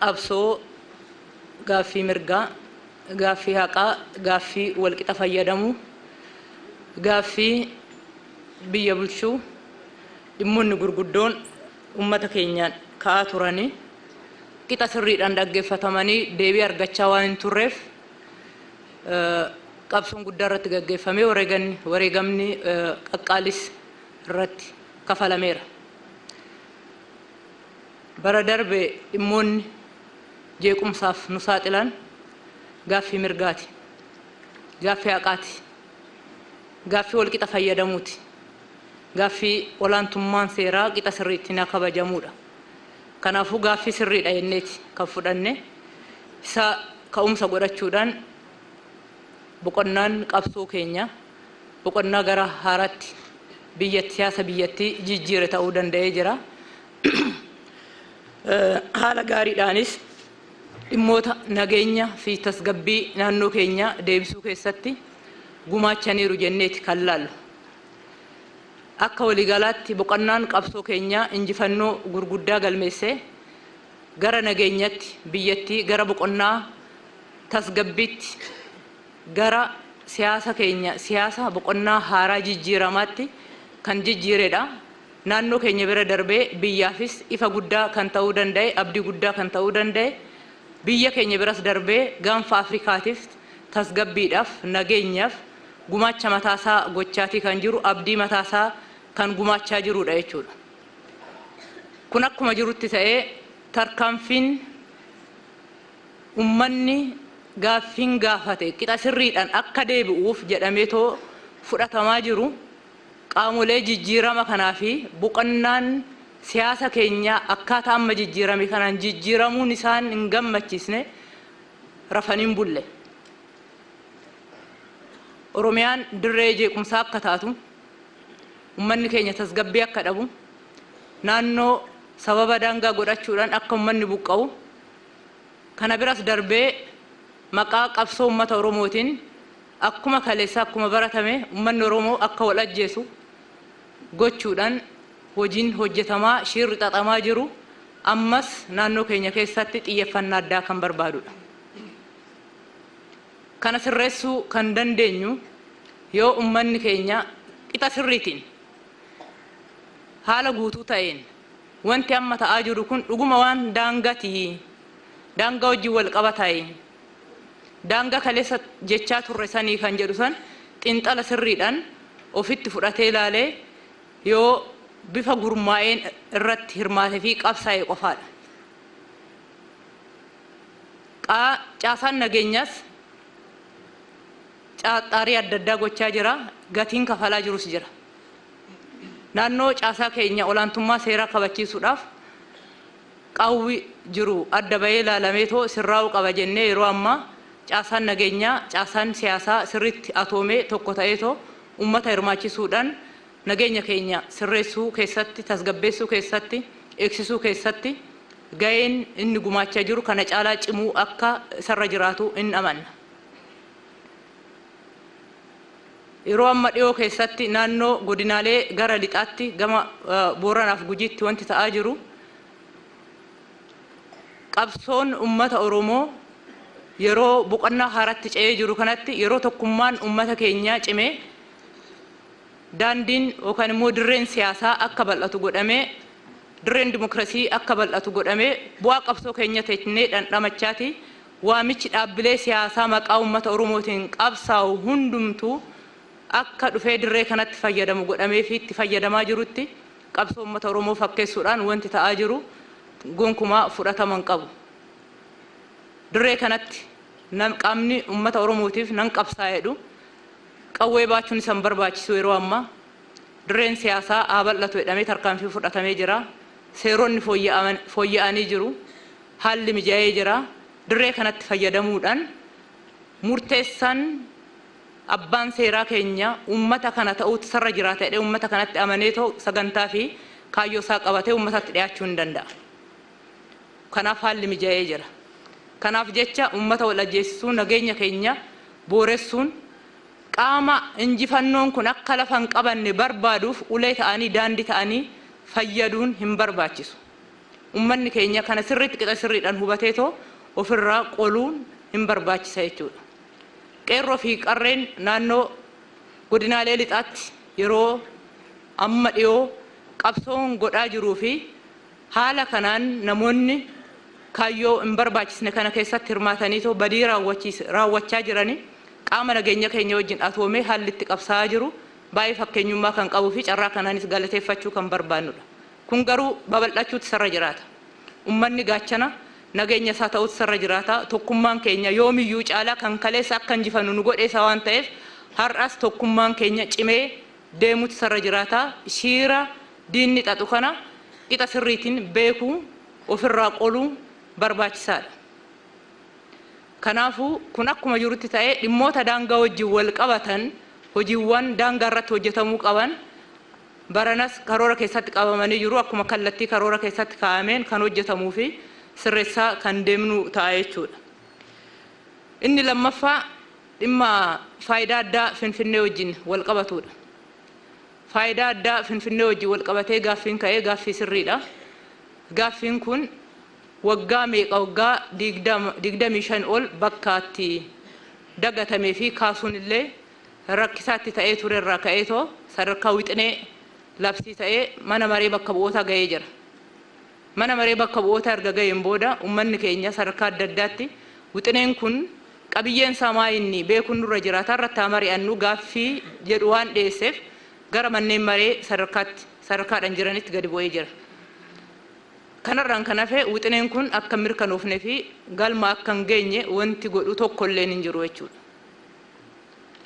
Qabsoo gaaffii mirgaa, gaaffii haqaa, gaaffii walqixa fayyadamuu, gaaffii biyya bulchuu, dhimmoonni gurguddoon ummata keenyaan ka'aa turanii qixa sirriidhaan dhaggeeffatamanii deebii argachaa waan hin turreef, qabsoon guddaa irratti gaggeeffamee wareegamni qaqqaalis irratti kafalameera. Bara darbe dhimmoonni jeequmsaaf nu saaxilan gaaffii mirgaati. Gaaffii haqaati. Gaaffii walqixa fayyadamuuti. Gaaffii olaantummaan seeraa qixa sirriitti na kabajamuudha. Kanaafuu gaaffii sirriidha jenneeti kan fudhanne. Isa ka'umsa godhachuudhaan boqonnaan qabsoo keenya boqonnaa gara haaraatti biyyatti siyaasa biyyattii jijjiire ta'uu danda'ee jira. Haala gaariidhaanis dhimmoota nageenya fi tasgabbii naannoo keenyaa deebisuu keessatti gumaachaniiru jenneeti kan laallu. Akka waliigalaatti boqonnaan qabsoo keenyaa injifannoo gurguddaa galmeessee gara nageenyatti biyyattii gara boqonnaa tasgabbiitti, gara siyaasa keenya siyaasa boqonnaa haaraa jijjiiramaatti kan jijjiiredha. Naannoo keenya bira darbee biyyaafis ifa guddaa kan ta'uu danda'e, abdii guddaa kan ta'uu danda'e, biyya keenya biras darbee gaanfa Afrikaatiif tasgabbiidhaaf, nageenyaaf gumaacha mataasaa gochaatii kan jiru, abdii mataasaa kan gumaachaa jirudha jechuudha. Kun akkuma jirutti ta'ee, tarkaanfiin ummanni gaaffiin gaafate qixa sirriidhaan akka deebi'uuf jedhameetoo fudhatamaa jiru, qaamolee jijjiirama kanaa fi boqonnaan siyaasa keenyaa akkaataa amma jijjiirame kanaan jijjiiramuun isaan hin gammachiisne rafanii hin bulle. Oromiyaan dirree jeequmsaa akka taatu, ummanni keenya tasgabbii akka dhabu, naannoo sababa daangaa godhachuudhaan akka ummanni buqqa'u, kana biras darbee maqaa qabsoo ummata Oromootiin akkuma kaleessa akkuma baratame ummanni Oromoo akka wal ajjeesu gochuudhaan hojiin hojjetamaa shiirri xaxamaa jiru ammas naannoo keenya keessatti xiyyeeffannaa addaa kan barbaadudha. Kana sirreessuu kan dandeenyu yoo ummanni keenya qixa sirriitiin, haala guutuu ta'een, wanti amma ta'aa jiru kun dhuguma waan daangatii, daangaa wajjin wal qabataayi, daangaa kaleessa jechaa turre sanii kan jedhu san xiinxala sirriidhaan ofitti fudhatee ilaalee yoo bifa gurmaa'een irratti hirmaatee fi qabsaa'e qofaadha. Caasaan nageenyaas xaarii adda addaa gochaa jira, gatiin kafalaa jirus jira. Naannoo caasaa keenya olaantummaa seeraa kabachiisuudhaaf qaawwi jiru adda bahee ilaalameetoo sirraa'uu qaba jennee, yeroo ammaa caasaan nageenyaa, caasaan siyaasaa sirriitti atoomee tokko ta'eetoo uummata hirmaachisuudhaan nageenya keenya sirreessuu keessatti, tasgabbeessuu keessatti, eegsisuu keessatti ga'een inni gumaachaa jiru kana caalaa cimuu akka isarra jiraatu hin amanna. Yeroo amma dhiyoo keessatti naannoo godinaalee gara lixaatti, gama Booranaaf Gujiitti wanti ta'aa jiru, qabsoon uummata Oromoo yeroo boqonnaa haaratti ce'ee jiru kanatti, yeroo tokkummaan uummata keenyaa cimee daandiin yookaan immoo dirreen siyaasaa akka bal'atu godhamee, dirreen dimokiraasii akka bal'atu godhamee, bu'aa qabsoo keenya teechnee dhandhamachaati, waamichi dhaabbilee siyaasaa maqaa uummata Oromootiin qabsaa'u hundumtuu akka dhufee dirree kanatti fayyadamu godhamee fi itti fayyadamaa jirutti, qabsoo uummata Oromoo fakkeessuudhaan wanti ta'aa jiru gonkumaa fudhatama hin qabu. Dirree kanatti qaamni uummata Oromootiif nan qabsaa'e jedhu qawwee baachuun isa hin barbaachisu. Yeroo ammaa dirreen siyaasaa haa bal'atu jedhamee tarkaanfii fudhatamee jira. Seeronni fooyya'anii jiru. Haalli mijaa'ee jira. Dirree kanatti fayyadamuudhaan murteessaan abbaan seeraa keenya uummata kana ta'uutu sarra jiraata jedhee uummata kanatti amaneetoo sagantaa fi kaayyoo isaa qabatee uummatatti dhiyaachuu hin danda'a. Kanaaf haalli mijaa'ee jira. Kanaaf jecha uummata wal ajjeesisuu, nageenya keenya booressuun, qaama injifannoon kun akka lafa hin qabanne barbaaduuf ulee ta'anii, daandii ta'anii fayyaduun hin barbaachisu. Uummanni keenya kana sirriitti qixa sirriidhaan hubateetoo ofirraa qoluun hin barbaachisa jechuudha. Qeerroo fi qarreen naannoo godinaalee lixaatti yeroo amma dhiyoo qabsoon godhaa jiruu fi haala kanaan namoonni kaayyoo hin barbaachisne kana keessatti hirmaataniitoo badii raawwachaa jiranii qaama nageenya keenya wajjin atoomee haalli itti qabsaa'aa jiru baay'ee fakkeenyummaa kan qabuu fi carraa kanaanis galateeffachuu kan barbaannudha. Kun garuu babal'achuutu sarara jiraata. Uummanni gaachana nageenya isaa ta'utu sarara jiraata. Tokkummaan keenya yoomiyyuu caalaa kan kaleessa akka injifannu nu godheessa waan ta'eef har'as tokkummaan keenya cimee deemutu sarara jiraata. Shiira diinni xaxu kana qixa sirriitiin beekuu ofirraa qoluu barbaachisaadha. Kanaafuu kun akkuma jirutti ta'ee dhimmoota daangaa wajjin wal qabatan hojiiwwan daangaa irratti hojjetamuu qaban baranas karoora keessatti qabamanii jiru akkuma kallattii karoora keessatti kaa'ameen kan hojjetamuu fi sirreessaa kan deemnu ta'a jechuudha. Inni lammaffaa dhimma faayidaa addaa Finfinnee wajjin wal qabatudha. Faayidaa addaa Finfinnee wajjin wal qabatee gaaffiin ka'ee gaaffii sirriidha. Gaaffiin kun waggaa meeqa waggaa 25 ol bakka itti dagatamee fi kaasuun illee rakkisaatti ta'ee ture irraa ka'eetoo sadarkaa wixinee labsii ta'ee mana maree bakka bu'ootaa ga'ee jira. Mana maree bakka bu'ootaa erga ga'een booda uummanni keenya sadarkaa adda addaatti wixineen kun qabiyyeen isaa maa inni beekuun nurra jiraata irratti haa mari'annu gaaffii jedhu waan dhiyeesseef gara manneen maree sadarkaatti sadarkaadhaan jiranitti gadi bu'ee jira. Kanarraan kan hafe wixineen kun akka mirkanoofnee fi galma akka hin geenye wanti godhu tokko illee hin jiru jechuudha.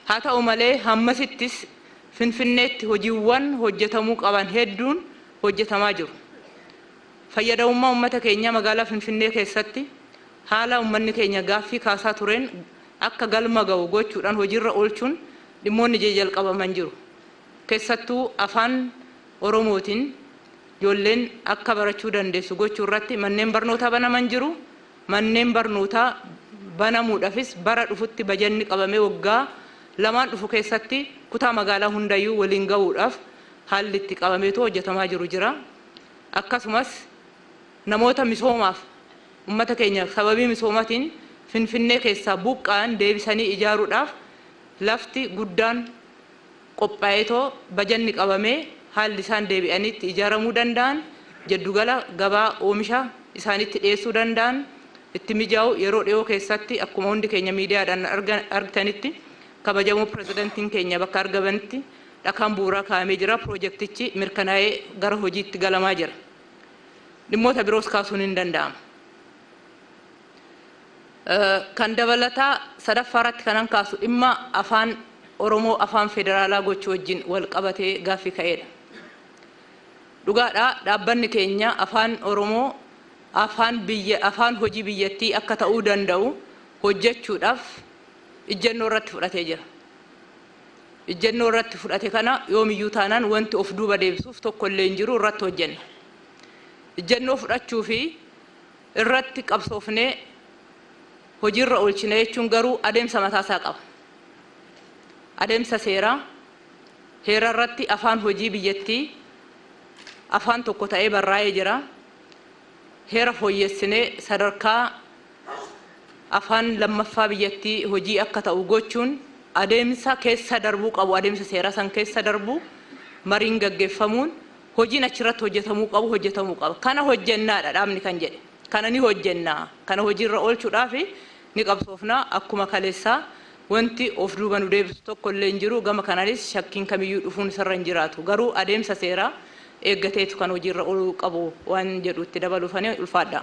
Haa ta'u malee hammasittis Finfinneetti hojiiwwan hojjetamuu qaban hedduun hojjetamaa jiru. Fayyadamummaa uummata keenyaa magaalaa Finfinnee keessatti haala uummanni keenya gaaffii kaasaa tureen akka galma ga'u gochuudhaan hojiirra oolchuun dhimmoonni jalqabaman jiru. Keessattuu afaan Oromootiin ijoolleen akka barachuu dandeessu gochuu irratti manneen barnootaa banaman jiru. Manneen barnootaa banamuudhaafis bara dhufutti bajanni qabamee waggaa lamaan dhufu keessatti kutaa magaalaa hundayyuu waliin gahuudhaaf haalli itti qabameetu hojjetamaa jiru jira. Akkasumas namoota misoomaaf uummata keenya sababii misoomaatiin Finfinnee keessaa buqqa'an deebisanii ijaaruudhaaf lafti guddaan qophaa'eetoo bajanni qabamee haalli isaan deebi'anii itti ijaaramuu danda'an jiddugala gabaa oomisha isaanitti dhiyeessuu danda'an itti mijaa'u yeroo dhiyoo keessatti akkuma hundi keenya miidiyaadhaan argitanitti kabajamoo pirezidantiin keenya bakka argamanitti dhakaan bu'uuraa kaa'amee jira. Piroojeektichi mirkanaa'ee gara hojiitti galamaa jira. Dhimmoota biroos kaasuun hin danda'ama. Kan dabalataa sadaffaa irratti kanan kaasu dhimma afaan Oromoo afaan federaalaa gochuu wajjin wal qabatee gaaffii ka'eedha. Dhugaadhaa dhaabbanni keenya afaan Oromoo afaan biyya afaan hojii biyyattii akka ta'uu danda'u hojjechuudhaaf ijjennoo irratti fudhatee jira. Ijjennoo irratti fudhate kana yoomiyyuu taanaan wanti of duuba deebisuuf tokko illee hin jiru irratti hojjenna. Ijjennoo fudhachuu fi irratti qabsoofnee hojiirra oolchine jechuun garuu adeemsa mataasaa qaba. Adeemsa seeraa heera irratti afaan hojii biyyattii afaan tokko ta'ee barraa'ee jira. Heera fooyyessinee sadarkaa afaan lammaffaa biyyattii hojii akka ta'u gochuun adeemsa keessa darbuu qabu adeemsa seeraa san keessa darbuu mariin gaggeeffamuun hojiin achirratti hojjetamuu qabu hojjetamuu qaba. Kana hojjennaadha dhaabni kan jedhe. Kana ni hojjennaa. Kana hojiirra oolchuudhaaf ni qabsoofnaa akkuma kaleessaa wanti of duuba nu deebisu tokko illee hin jiru. Gama kanaanis shakkiin kamiyyuu dhufuun isarra hin jiraatu. Garuu adeemsa seeraa eeggateetu kan hojiirra ooluu qabu waan jedhu itti dabaluufanii ulfaadha.